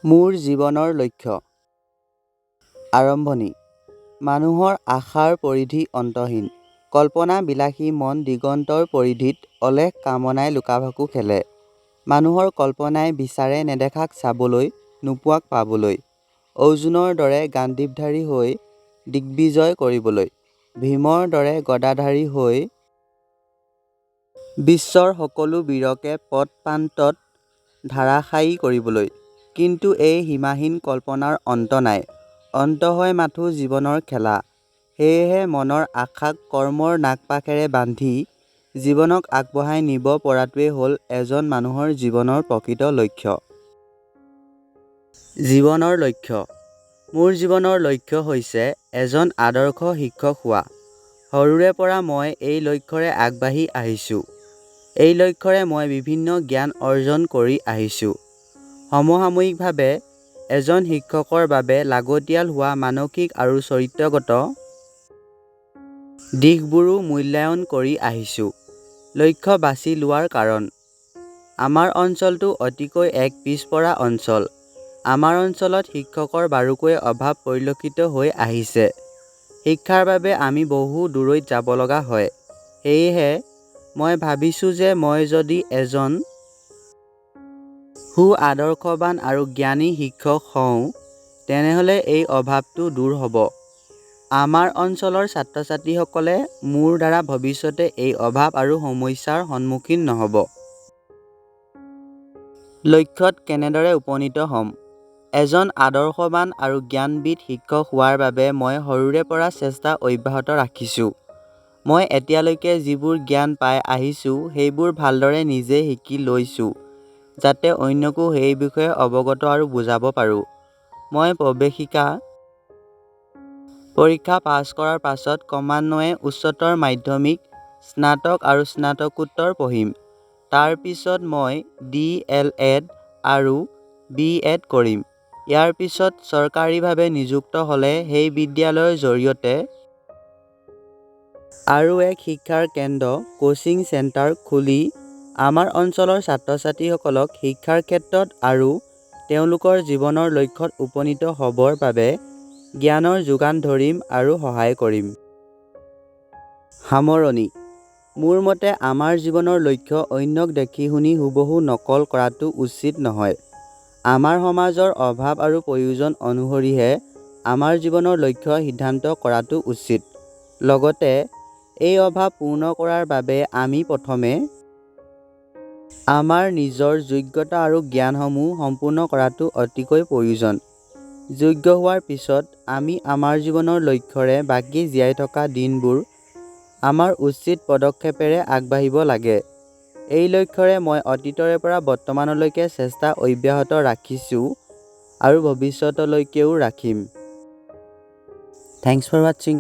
মোৰ জীৱনৰ লক্ষ্য। আৰম্ভণি: মানুহৰ আশাৰ পৰিধি অন্তহীন। কল্পনা বিলাসী মন দিগন্তৰ পৰিধিত অলেখ কামনাই লুকাভাকু খেলে। মানুহৰ কল্পনাই বিচাৰে নেদেখাক চাবলৈ, নোপোৱাক পাবলৈ, অৰ্জুনৰ দৰে গাণ্ডীৱধাৰী হৈ দিগ্বিজয় কৰিবলৈ, ভীমৰ দৰে গদাধাৰী হৈ বিশ্বৰ সকলো বীৰকে পদপ্ৰান্তত ধৰাশায়ী কৰিবলৈ। কিন্তু এই সীমাহীন কল্পনাৰ অন্ত নাই। অন্ত হয় মাথোঁ জীৱনৰ খেলা। সেয়েহে মনৰ আশাক কৰ্মৰ নাগপাশেৰে বান্ধি জীৱনক আগবঢ়াই নিব পৰাটোৱেই হ'ল এজন মানুহৰ জীৱনৰ প্ৰকৃত লক্ষ্য। জীৱনৰ লক্ষ্য: মোৰ জীৱনৰ লক্ষ্য হৈছে এজন আদৰ্শ শিক্ষক হোৱা। সৰুৰে পৰা মই এই লক্ষ্যৰে আগবাঢ়ি আহিছোঁ। এই লক্ষ্যৰে মই বিভিন্ন জ্ঞান অৰ্জন কৰি আহিছোঁ। সমসাময়িকভাৱে এজন শিক্ষকৰ বাবে লাগতিয়াল হোৱা মানসিক আৰু চৰিত্ৰগত দিশবোৰো মূল্যায়ন কৰি আহিছোঁ। লক্ষ্য বাছি লোৱাৰ কাৰণ: আমাৰ অঞ্চলটো অতিকৈ এক পিছপৰা অঞ্চল। আমাৰ অঞ্চলত শিক্ষকৰ বাৰুকৈয়ে অভাৱ পৰিলক্ষিত হৈ আহিছে। শিক্ষাৰ বাবে আমি বহু দূৰৈত যাব লগা হয়। সেয়েহে মই ভাবিছোঁ যে মই যদি এজন সু-আদৰ্শবান আৰু জ্ঞানী শিক্ষক হওঁ তেনেহ'লে এই অভাৱটো দূৰ হ'ব। আমাৰ অঞ্চলৰ ছাত্ৰ-ছাত্ৰীসকলে মোৰ দ্বাৰা ভৱিষ্যতে এই অভাৱ আৰু সমস্যাৰ সন্মুখীন নহ'ব। লক্ষ্যত কেনেদৰে উপনীত হ'ম? এজন আদৰ্শবান আৰু জ্ঞানবিদ শিক্ষক হোৱাৰ বাবে মই সৰুৰে পৰা চেষ্টা অব্যাহত ৰাখিছোঁ। মই এতিয়ালৈকে যিবোৰ জ্ঞান পাই আহিছোঁ সেইবোৰ ভালদৰে নিজে শিকি লৈছোঁ যাতে অন্যকো সেই বিষয়ে অৱগত আৰু বুজাব পাৰোঁ। মই প্ৰৱেশিকা পৰীক্ষা পাছ কৰাৰ পাছত ক্ৰমান্বয়ে উচ্চতৰ মাধ্যমিক, স্নাতক আৰু স্নাতকোত্তৰ পঢ়িম। তাৰ পিছত মই ডি. এল. এড. আৰু বি. এড. কৰিম। ইয়াৰ পিছত চৰকাৰীভাৱে নিযুক্ত হ'লে সেই বিদ্যালয়ৰ জৰিয়তে আৰু এক শিক্ষাৰ কেন্দ্ৰ (ক'চিং চেণ্টাৰ) খুলি আমাৰ অঞ্চলৰ ছাত্ৰ-ছাত্ৰীসকলক শিক্ষাৰ ক্ষেত্ৰত আৰু তেওঁলোকৰ জীৱনৰ লক্ষ্যত উপনীত হ'বৰ বাবে জ্ঞানৰ যোগান ধৰিম আৰু সহায় কৰিম। সামৰণি: মোৰ মতে আমাৰ জীৱনৰ লক্ষ্য অন্যক দেখি শুনি হুবহু নকল কৰাটো উচিত নহয়। আমাৰ সমাজৰ অভাৱ আৰু প্ৰয়োজন অনুসৰিহে আমাৰ জীৱনৰ লক্ষ্য সিদ্ধান্ত কৰাটো উচিত। লগতে এই অভাৱ পূৰ্ণ কৰাৰ বাবে আমি প্ৰথমে আমাৰ নিজৰ যোগ্যতা আৰু জ্ঞানসমূহ সম্পূৰ্ণ কৰাটো অতিকৈ প্ৰয়োজন। যোগ্য হোৱাৰ পিছত আমি আমাৰ জীৱনৰ লক্ষ্যৰে বাকী জীয়াই থকা দিনবোৰ আমাৰ উচিত পদক্ষেপেৰে আগবাঢ়িব লাগে। এই লক্ষ্যৰে মই অতীতৰে পৰা বৰ্তমানলৈকে চেষ্টা অব্যাহত ৰাখিছোঁ আৰু ভৱিষ্যতলৈকেও ৰাখিম। Thanks for watching.